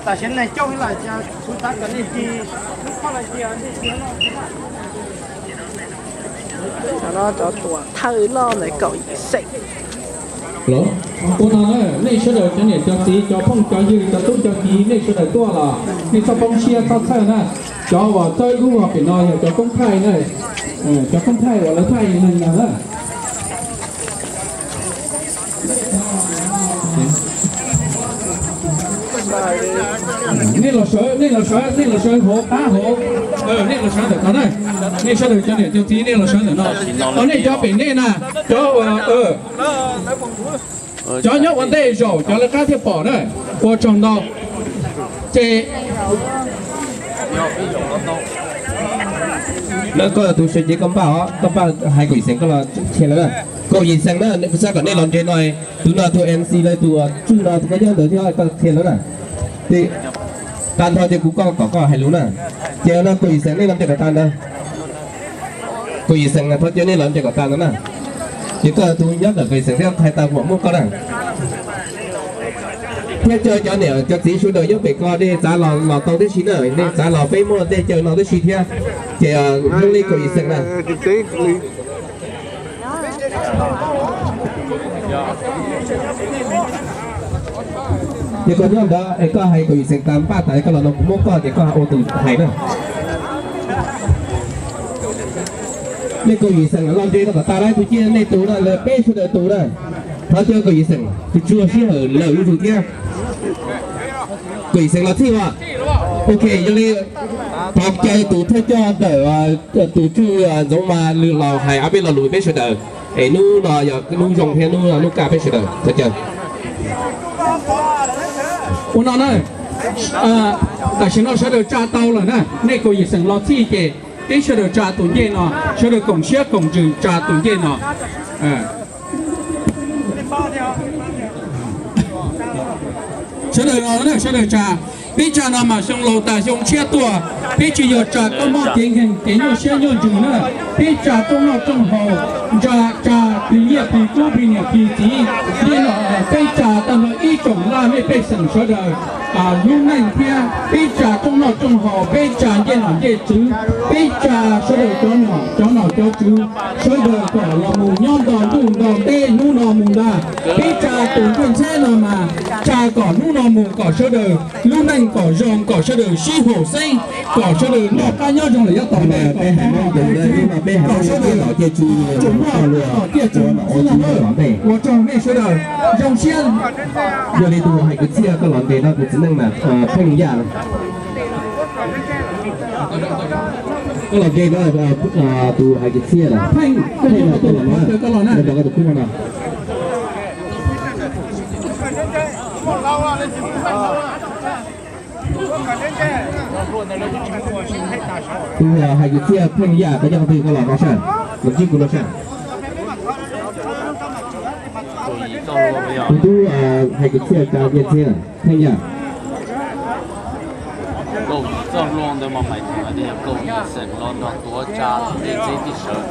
Tam sim neej coj lawm, kuv xav kom nej ci, kuv koj lawm ci. Cov no cov tuam thawj loj ntawm kaum yim xeem. Ua no na, nej sawv daws cov niam cov txiv, cov phooj cov ywg, cov tub cov ki, nej sawv daws tuaj los nej txhob poob siab txhob txhawj na. Cov uas txawb lub hauv pem no yog cov koob thaij na, cov koob thaij uas lawv thaij neeg no na. Nej los sawv, nej los sawv, nej los sawv hauv qab hauv, nej los sawv ntawm no na. Nej sawv daws cov niam cov txiv nej los sawv ntawm no. Cov nej cov pem nej na, cov cov nyob ua ntej zaum cov lawv qab thiaj pom na. Ua tsaug ntau. Ces no koj tus sawv cev koj npaj os, koj npaj hais kaum yim xeem koj los qhia lawv na. Kaum yim xeem na, kuv xav kom nej los nres no, tus no tus MC lawv tus tswj no tus koj nyob ntawd thiab koj qhia lawv na. Tag nrho ces kuv kom koj hais lus na. Ces no kaum yim xeem nej los nres kom tag ntawd. Kaum yim xeem thov caw nej los nres kom tag ntawd na. Ces koj tus nyob ntawm kaum yim xeem thiab hais tag kuv mam muab koj na. Thiab caw cov niam cov txiv sawv daws nyob pem ko nej txav los los tau tib si na, nej txav los peb muaj dej caw no tib si thiab. Ces zoo li kaum yim xeem na. Ces koj nyob ntawd es koj hais kaum yim xeem tas npaj tas koj los no kuv muab koj ces koj ua tus hais na. Nej kaum yim xeem los nres no kom tas lawm, tus ciaj nej tus na, lawv peb sawv daws tus na. Thov caw kaum yim xeem tus tsuag sij hawm lawm zuj zus thiab. Kaum yim xeem los txhij os. Ok, yog li thov caw tus thawj coj ntawm tus tswj Ntxoov Mas Lwm los hais ob peb lo lus peb sawv daws. Es hnub no yog hnub zoo thiab hnub no hnub kaj peb sawv daws thov caw. Ua no na, tam sim no sawv daws tsa tau lawm na, nej kaum yim xeem los txhij ces peb sawv daws tsa tus ncej no, sawv daws koom siab koom ntsws tsa tus ncej no. Sawv daws los na, sawv daws tsa. Peb tsa no mas xyoo laus tas xyoo tshiab tuaj, peb tsis yog tsa kab mob kev nkeeg kev nyuaj siab nyuaj ntsws na. Peb tsa rooj noj rooj haus, tsa, tsa plig nyiaj plig kub plig niam plig txiv, nej no peb tsa tag nrho ib tsoom laj mej pej xeem sawv daws, lub neej thiab peb tsa rooj noj rooj haus, peb tsa ncej nom ncej tswv, peb tsa sawv daws cov nom cov nom cov tswv, sawv daws kom los mus nyob nto ntuj nto teb hnub no mus ntag. Peb tsa tus ntxhais ntxhais no mas tsa kom hnub no mus kom sawv daws lub neej kom zoo, kom sawv daws sib haum xeeb, kom sawv daws noj qab nyob zoo lawm yav tom ntej, kom sawv daws tsuas muaj tom ciaj tsuas xwb no. Ua tsaug nej sawv daws, zoo siab. Yog li tus hais kwv txhiaj koj los nres no tus txiv neej mas Pheej Yaj. Koj los nres no, tus hais kwv txhiaj na. Pheej, koj los na. Koj tus khub no. Tus hais kwv txhiaj Pheej Yaj, koj nyob qhov twg koj los no sab, los ntsib kuv no sab. Tus tub hais kwv txhiaj Nyiaj Txiab, Pheej Yaj. Kaum txoj hlua ntawd mas Maiv Theem tias yog kaum yim xeem los nrog tuav tsa Nyiaj Txiab tib sawv.